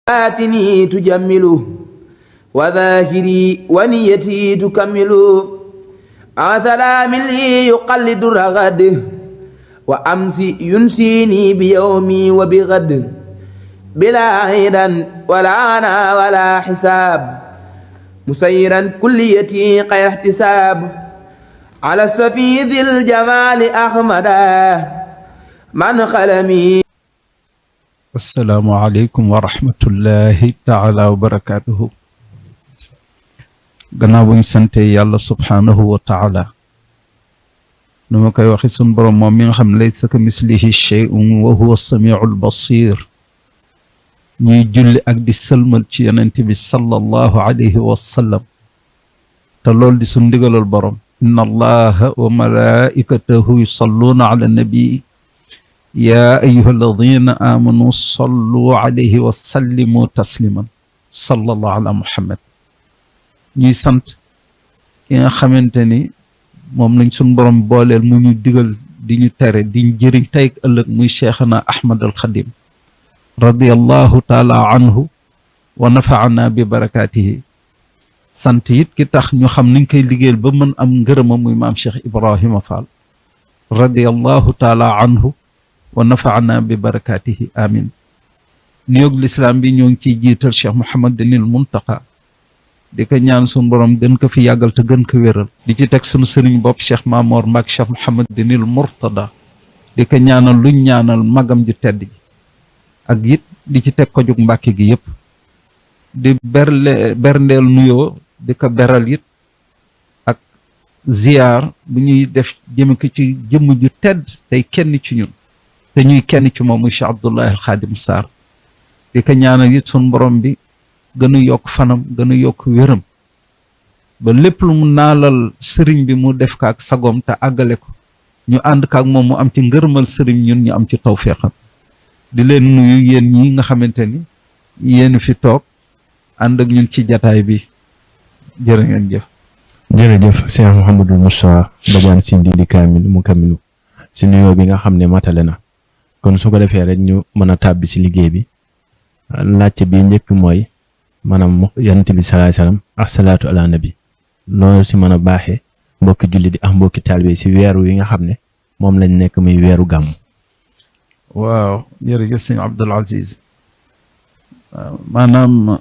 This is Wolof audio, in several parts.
آتني تجمل وذاكري ونيتي تكمل عثلام لي يقلد الرغد وأمسي ينسيني بيومي وبغد بلا عيدا ولا عنا ولا حساب مسيرا كليتي غير احتساب على السفيد الجمال أحمدا من خلمي. assalaamu aleykum wa rahmatullahi taala wa barakaatuhu. gannaaw bu ñu sante yàlla subhaanahu wa taala nu ma koy waxi sun borom moom mi nga xam ne laysa ka mislihi shay'un wa huwa samiul basir ñuy julli ak di sëlmal ci yonent bi sallallahu alayhi wa sallam te loolu di sun ndigalal borom inna allaha wa malaikatahu yusalluuna ala nabii yaa ayyuha alladina amanu sallu alayhi wa sallimu tasliman sallallahu ala muhammad. ñuy sant ki nga xamante ni moom lañ suñ borom booleel mu ñu digal di ñu tere di ñu jëriñ tey ak ëllëg muy cheikhana ahmad al xadim radiallahu taala anhu wa nafaana bi barakaatihi. sant it ki tax ñu xam niñ koy liggéeyal ba mën am ngërëma muy maam cheikh ibrahima fall radiallahu taala anhu wa nafaana bi barakaatihi amin. nuyoog lislaam bi ñoo ngi ciy jiital cheikh Mouhamadinil Muntaqa di ko ñaan suñu borom gën ko fi yàggal te gën ko wéral di ci teg suñu sëriñ bopp cheikh Maamoor Mbàkke cheikh Mouhamadinil Murtada di ko ñaanal luñ ñaanal magam ju tedd gi ak it di ci teg ko jug Mbàkke gi yëpp di berndeel nuyoo di ko beral it ak ziyaar bu ñuy def jëme ko ci jëmm ju tedd tey kenn ci ñun te ñuy kenn ci moom muy Cheikh Abdoulahi al Xaadim Sarr di ko ñaanal it sun borom bi gën a yokk fanam gën a yokk wéram ba lépp lu mu naalal sëriñ bi mu def ko ak sagoom te àggale ko ñu ànd ko ak moom mu am ci ngërëmal sëriñ ñun ñu am ci tawféexam. di leen nuyu yéen ñi nga xamante ni yéen fi toog ànd ak ñun ci jataay bi jërë ngeen jëf. jërëjëf Cheikh Mouhamadul Moustapha Badiane Sy Ndindy Kaamil mu kamilu si nuyoo bi nga xam ne matale na kon su ko defee rek ñu mën a tàbbi si liggéey bi. laajte bi njëkk mooy maanaam yonent bi salaay salaam ak salaatu ala nabi loolu si mën a baaxee mbokki julli di ak mbokki taalibe si weeru yi nga xam ne moom lañ nekk muy weeru gàmm. waaw jërëjëf sëñ Abdul Aziz. waaw maanaam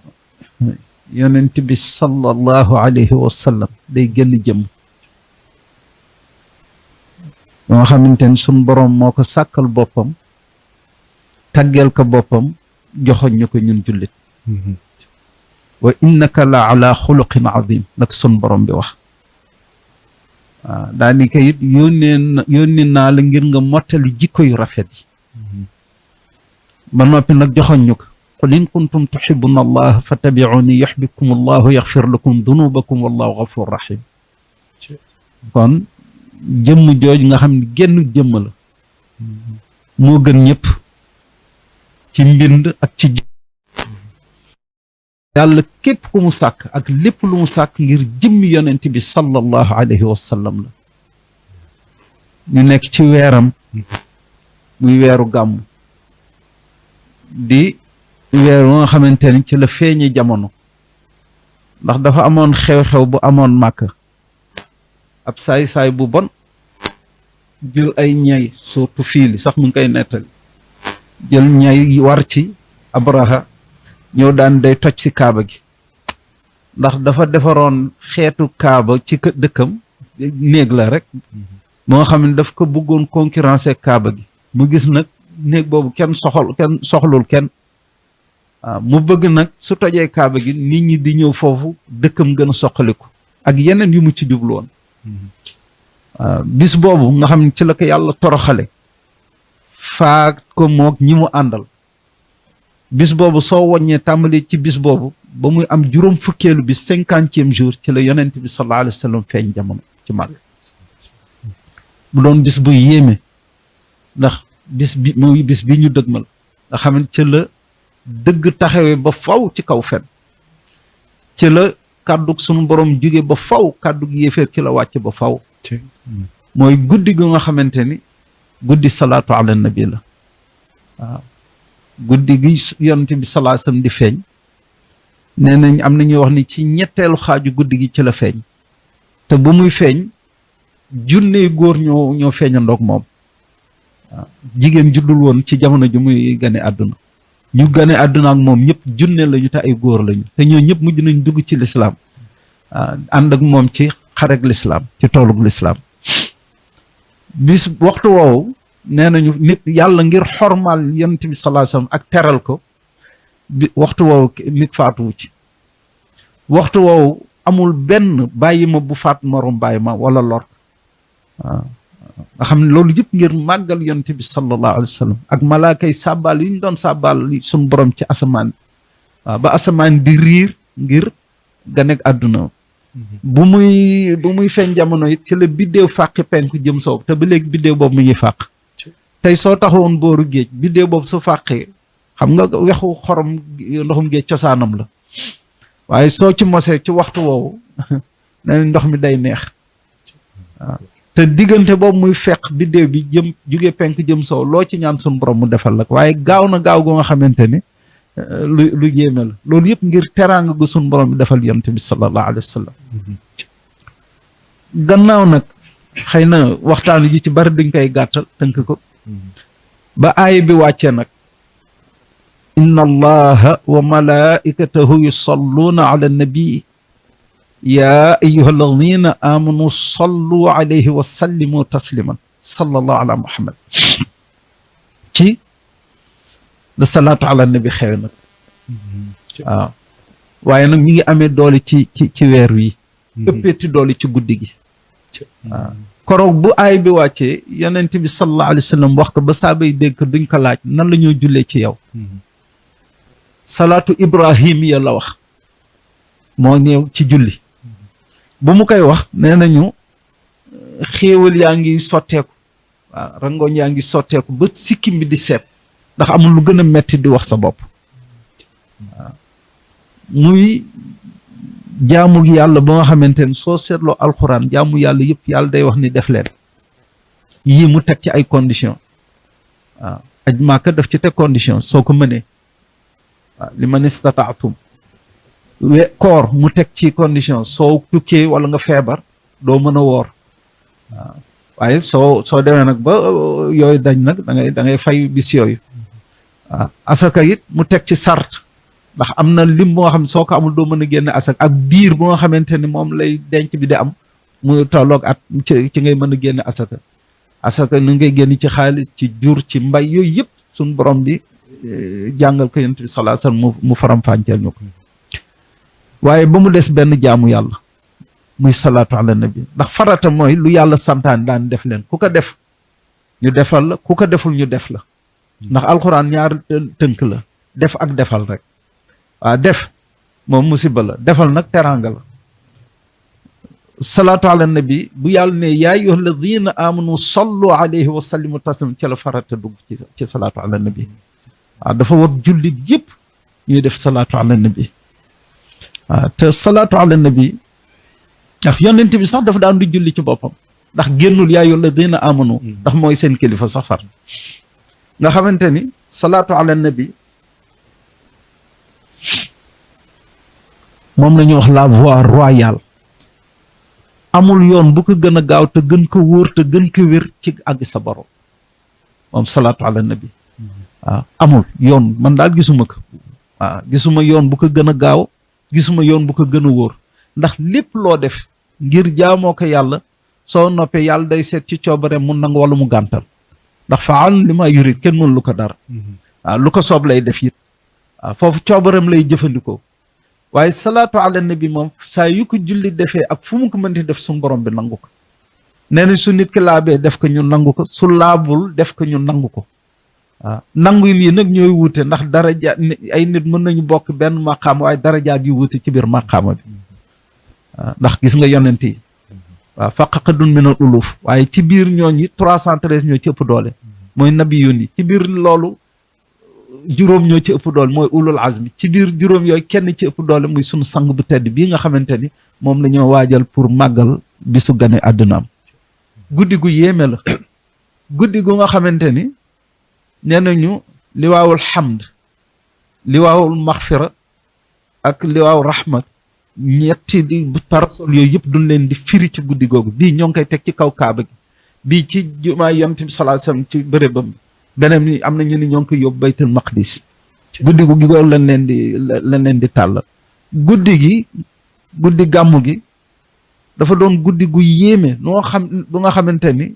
yonent bi sallallahu alayhi wa sallam day gën jëm moo xamante ni suñ boroom moo ko sàkkal boppam taggeel ko boppam joxoñ ñu ko ñun jullit wa innaka la ala xuluqin azim nag sun borom bi wax waaw daani ko it yónnee naa la ngir nga mottali jikko yu rafet yi ba noppi nag joxoñ ñu ko qul in kuntum tuhibbuna allah fattabi'uni yuhibbukum allahu yaxfir lakum dunubakum wallahu ghafur rahim. kon jëmm jooju nga xam ne genn jëmm la moo gën ñëpp ci mbind ak ci yàlla képp ku mu sàkk ak lépp lu mu sàkk ngir jëmmi yonent bi sallallahu alayhi wa sallam la. ñu nekk ci weeram muy weeru gàmm di weer nga xamante ni ci la feeñi jamono ndax dafa amoon xew-xew bu amoon màkk ab saay-saay bu bon jël ay ñay surtout fii li sax mu ngi koy nettali jël ñay war ci Abraha ñëw daan day toj ci kaaba gi ndax dafa defaroon xeetu kaaba ci dëkkam néeg la rek moo xam ne daf ko bëggoon concurrencer kaaba gi mu gis nag néeg boobu kenn soxlul kenn waaw mu bëgg nag su tojee kaaba gi nit ñi di ñëw foofu dëkkam gën a soqaliku ak yeneen yu mu ci jublu woon waaw bis boobu nga xam ne ci la ko yàlla toroxale faat ko moog ñi mu àndal bis boobu soo woññee tàmbali ci bis boobu ba muy am juróom fukkeelu bi 50e jour ci la yonent bi sallallahu alayhi wa sallam feeñ jamono ci màgg mu doon bis bu yéeme ndax bis bi muy bis bi ñu dëgmal nga xam ne ci la dëgg taxawee ba faw ci kaw fen ci la kàddug sunu borom jóge ba faw kàddug yéeféer ci la wàcc ba faw mooy guddi gu nga xamante ni guddi salaatu ala nabi la waaw guddi gi yonent bi sallallahu alayhi wasallam di feeñ nee nañ am na ñuy wax ni ci ñetteelu xaaju guddi gi ci la feeñ te bu muy feeñ junne góor ñoo feeñandoog moom waaw jigéen juddul woon ci jamono ju muy gane àdduna ñu gane àdduna ak moom ñëpp junne lañu te ay góor lañu te ñoo ñëpp mujj nañ dugg ci lislaam ànd ak moom ci xarek lislaam ci toolug lislaam bis waxtu woowu nee nañu nit yàlla ngir xormal yonent bi sallallahu alayhi wasallam ak teral ko bi waxtu woowu nit faatuwu ci waxtu woowu amul benn bàyyi ma bu faat morom bàyyi ma wala lor waaw nga xam ne loolu yëpp ngir màggal yonent bi sallallahu alayhi wasallam ak malaaka yi sàbbaal yu ñu doon sàbbaal suñu borom ci asamaan waaw ba asamaan di riir ngir ganek àdduna bu muy feeñ jamono it ci la biddéew fàqi penku jëm sow te ba léegi biddéew boobu mu ngi fàq tey soo taxawoon booru géej biddéew boobu su fàqee xam nga wexu xorom ndoxum géej cosaanam la waaye soo ci mosee ci waxtu woowu nee ndox mi day neex waaw te diggante boobu muy fekk biddéew bi jëm jóge penk jëm sow loo ci ñaan suñu borom mu defal la waaye gaaw na gaaw gu nga xamante ni lu jéeme la loolu yëpp ngir teraanga gu suñu borom bi defal yonent bi sallallahu alayhi wa sallam gannaaw nag xëy na waxtaan yu ci bari duñ koy gàttal tënk ko ba aaya bi wàccee nag inna allaha wa malaikatahu yusalluuna ala nabii yaa ayyuha alladina amanu sallu alayhi wa sallimu tasliman sallallahu ala muhammad ci la salaatu ala nabi xewe nag waaw waaye nag mi ngi amee doole ci weer wi ëppeeti doole ci guddi gi waaw koroog bu aay bi wàccee yonent bi sallallahu alayhi wa sallam wax ko ba saaba yi dégg ko duñ ko laaj nan la ñoo jullee ci yow salaatu ibrahim ya la wax moo ñëw ci julli bu mu koy wax nee nañu xéewal yaa ngi sotteeku waaw rangoñ yaa ngi sotteeku ba sikkim bi di seet ndax amul lu gën a metti di wax sa bopp waaw muy jaamu yàlla ba nga xamante ne soo seetloo alxuraan jaamu yàlla yëpp yàlla day wax ni def leen yii mu teg ci ay condition waaw aj Màkka daf ci teg condition soo ko mënee waaw li man istataatum koor mu teg ci condition soo tukkee wala nga feebar doo mën a woor waaw waaye soo demee nag ba yooyu dañ nag da ngay fay bis yooyu waaw asaka it mu teg ci sart ndax am na lim boo xam ne soo ko amul doo mën a génne asaka ak biir boo nga xamante ni moom lay denc bi di am mu tolloog at ci ngay mën a génne asaka nu ngay génn ci xaalis ci jur ci mbay yooyu yëpp suñ borom bi jàngal ko yonent bi sallallahu alayhi wasallam mu faram-fàcceel ñu ko waaye ba mu des benn jaamu yàlla muy salaatu ala nabi ndax farata mooy lu yàlla santaan daan def leen ku ko def ñu defal la ku ko deful ñu def la ndax alxuraan ñaar tënk la def ak defal rek waaw def moom musiba la defal nag teraanga la salaatu ala nabi bu yàlla ne yaa ayyuha alladina amanu sallu alayhi wa sallimu taslim ci la farata dugg ci salaatu ala nabi waaw dafa war jullit yëpp ñuy def salaatu ala nabi waaw te salaatu ala nabi ndax yonent bi sax dafa daan du julli ci boppam ndax génnul yaa ayyuha alladina amanu ndax mooy seen kilifa sax far nga xamante ni salaatu ala nabi moom la ñuy wax la voie royale amul yoon bu ko gën a gaaw te gën ko wóor te gën ko wér ci àgg sa borom moom salaatu ala nabi waaw amul yoon man daal gisuma ko waaw gisuma yoon bu ko gën a gaaw gisuma yoon bu ko gën a wóor ndax lépp loo def ngir jaamoo ko yàlla soo noppee yàlla day seet ci coobare mu nangu wala mu gàntal ndax faal li ma yurit kenn mënu lu ko dara waaw lu ko soob lay def it waaw foofu coobareem lay jëfandikoo waaye salaatu ala nabi moom saa yu ko julli defee ak fu mu ko mënti def suñu borom bi nangu ko nee na su nit ki laabee def ko ñu nangu ko su laabul def ko ñu nangu ko waaw nangu yi nag ñooy wuute ndax daraja ay nit mën nañu bokk benn maqaama waaye darajaat yu wuute ci biir maqaama bi waaw ndax gis nga yonent yi waaw faqaqadun minal uluf waaye ci biir ñooñi 313 ñoo ci ëpp doole mooy nabiyun yi ci biir loolu juróom ñoo ci ëpp doole mooy ulul azmi ci biir juróom yooyu kenn ci ëpp doole muy sunu sang bu tedd bii nga xamante ni moom la ñoo waajal pour màggal bisu gane àddunaam guddi gu yéeme la guddi gu nga xamante ni nee nañu liwaawul hamd liwaawul maxfira ak liwaaw rahma ñetti di parasol yooyu yëpp duñ leen di firi ci guddi googu bii ñoo ngi koy teg ci kaw kaaba gi bii ci jumaa yonent bi sallallahu alayhi wasallam ci bërëbam beneen ni am na ñu ni ñoo ngi koy yóbbu baytul maqdis guddi gu googu lañ leen di tàllal guddi gàmmu gi dafa doon guddi gu yéeme bu nga xamante ni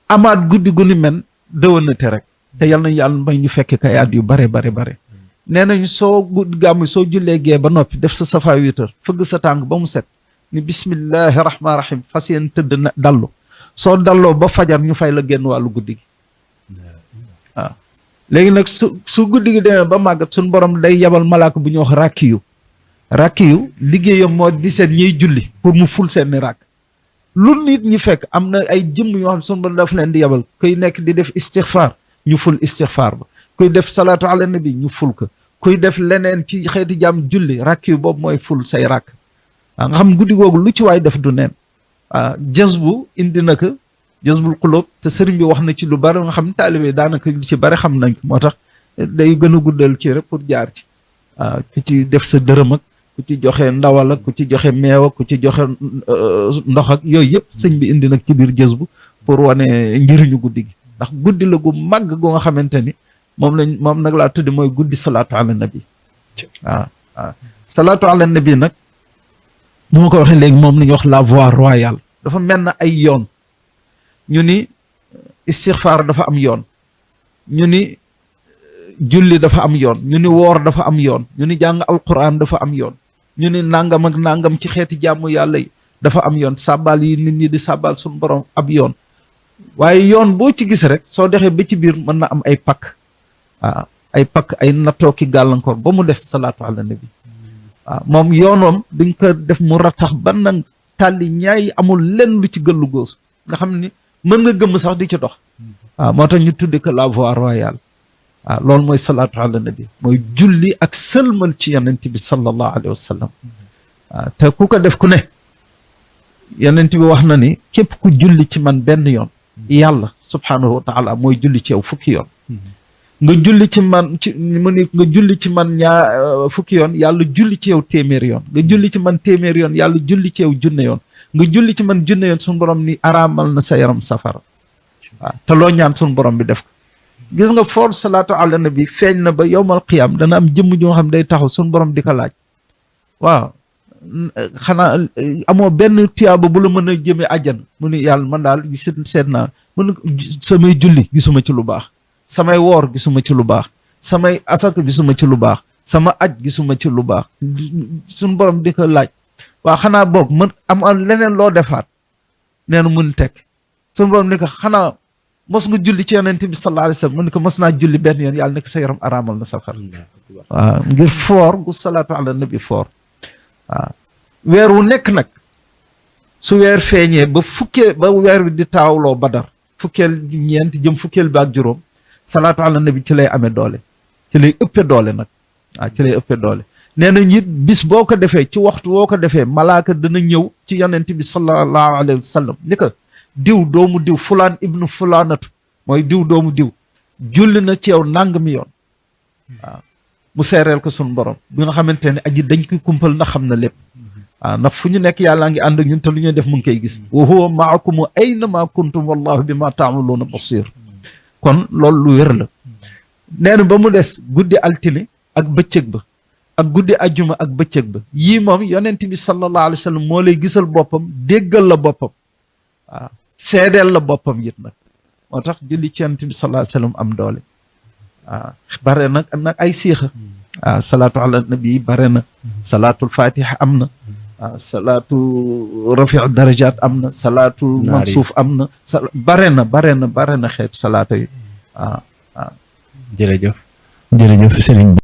amaat guddi gu ni men dëwënate rek te yal nañu yàlla may ñu fekk kay at yu bare nee nañu soo guddi gàmmu soo jullee gee ba noppi def sa safa witar fëgg sa tànk ba mu set ni bismillahi rahmaani rahim fas yéen tëdd na dallu soo dalloo ba fajar ñu fay la génn wàllu guddi gi waaw léegi nag su guddi gi demee ba màggat suñu borom day yabal malaaka bu ñuy wax rakkiyu liggéeyam moo di seen ñiy julli pour mu ful seen ni ràkk lu nit ñi fekk am na ay jëmm yoo xam ne suñu borom dafa leen di yabal kuy nekk di def istixfaar ñu ful istixfaar ba kuy def salaatu ala nabi ñu ful ko kuy def leneen ci xeeti jàmm julli rakkiyu boobu mooy ful say ràkk waaw nga xam guddi googu lu ci waay def du neen waaw jës bu indi na ko jazbul xulóob te sëriñ bi wax na ci lu bari nga xam ne taalibe daanaka lu ci bari xam nañ ko moo tax day gën a guddal ci rek pour jaar ci waaw ku ci def sa dërëm ak ku ci joxe ndawal ak ku ci joxe meew ak ku ci joxe ndox ak yooyu yëpp sëñ bi indi nag ci biir jazbu pour wane njëriñu guddi gi ndax guddi la gu màgg gu nga xamante ni moom nag laa tuddi mooy guddi salaatu ala nabi waaw salaatu ala nabi nag nu ma ko waxee léegi moom la ñuy wax la voie royale dafa mel na ay yoon ñu ni istixfaar dafa am yoon ñu ni julli dafa am yoon ñu ni woor dafa am yoon ñu ni jàng alquran dafa am yoon ñu ni nangam ak nangam ci xeeti jàmm yàlla yi dafa am yoon sàbbal yi nit ñi di sàbbal suñu borom ab yoon waaye yoon boo ci gis rek soo dexee ba ci biir mën na am ay pakk waaw ay pakk ay nattooki gàllankoor ba mu des salaatu ala nabi waaw moom yoonoom duñ ko def mu ratax ba nag tàlli ñaay amul lenn lu ci gëllu góos nga xam ni mën nga gëmm sax di ci dox waaw moo tax ñu tudde ko la voie royale waaw loolu mooy salaatu ala nabi mooy julli ak sëlmal ci yonent bi sallallahu alayhi wa sallam waaw te ku ko def ku ne yonent bi wax na ni képp ku julli ci man benn yoon yàlla subhaanahu wa taala mooy julli ci yow fukki yoon nga julli ci man mu ni nga julli ci man fukki yoon yàlla julli ci yow téeméeri yoon nga julli ci man téeméeri yoon yàlla julli ci yow junne yoon nga julli ci man junne yoon suñu borom ni araamal na sa yaram safara waaw te loo ñaan suñu borom bi def ko gis nga foor salaatu ala nabi feeñ na ba yowmal qiyaam dana am jëmm joo xam day taxaw suñu borom di ko laaj waaw xanaa amoo benn tiyaaba bu la mën a jëmee àjjana mu ni yàlla man daal seet naa mun samay julli gisuma ci lu baax samay woor gisuma ci lu baax samay asaka gisuma ci lu baax sama aj gisuma ci lu baax suñu borom di ko laaj waaw xanaa boog mën am leneen loo defaat nee na mun teg suñu borom ni ko xanaa mos nga julli ci yonent bi sallallahu alayhi wasallam mu ni ko mos naa julli benn yoon yàlla ne ko sa yaram araamal na safar waaw ngir foor gu salaatu ala nabi foor waaw weer wu nekk nag su weer feeñee ba weer bi di taawloo badar fukkeel ñeent jëm fukkeel bi ak juróom salaatu ala nabi ci lay amee doole ci lay ëppe doole nag waaw ci lay ëppe doole nee na nit bis boo ko defee ci waxtu woo ko defee malaaka dana ñëw ci yonent bi sallallahu alayhi wa sallam ni ko diw doomu diw fulaan ibnu fulaanatu mooy diw doomu diw julli na ci yow nangami yoon waaw mu seereel ko sunu borom bi nga xamante ne aji dañ koy kumpal ndax xam na lépp waaw ndax fu ñu nekk yàllaa ngi ànd ak ñun te lu ñuy def mu ngi koy gis wa huwa maakum aynama kuntum wallahu bima taamaluuna basir kon loolu lu wér la nee na ba mu des guddi altine ak bëccëg ba ak guddi ajjuma ak bëccëg ba yii moom yonent bi sallallahu alayhi wa sallam moo lay gisal boppam déggal la boppam waaw seedeel la boppam it nag moo tax julli ci yonent bi sallallahu alayhi wa sallam am doole waaw bare nag ay siixa waaw salaatu ala nabi bare na salaatul fatiha am na waaw salaatu rafiu darajat am na salaatu mansuuf am na bare na xeetu salaatu yi waaw jërëjëf sëriñ bi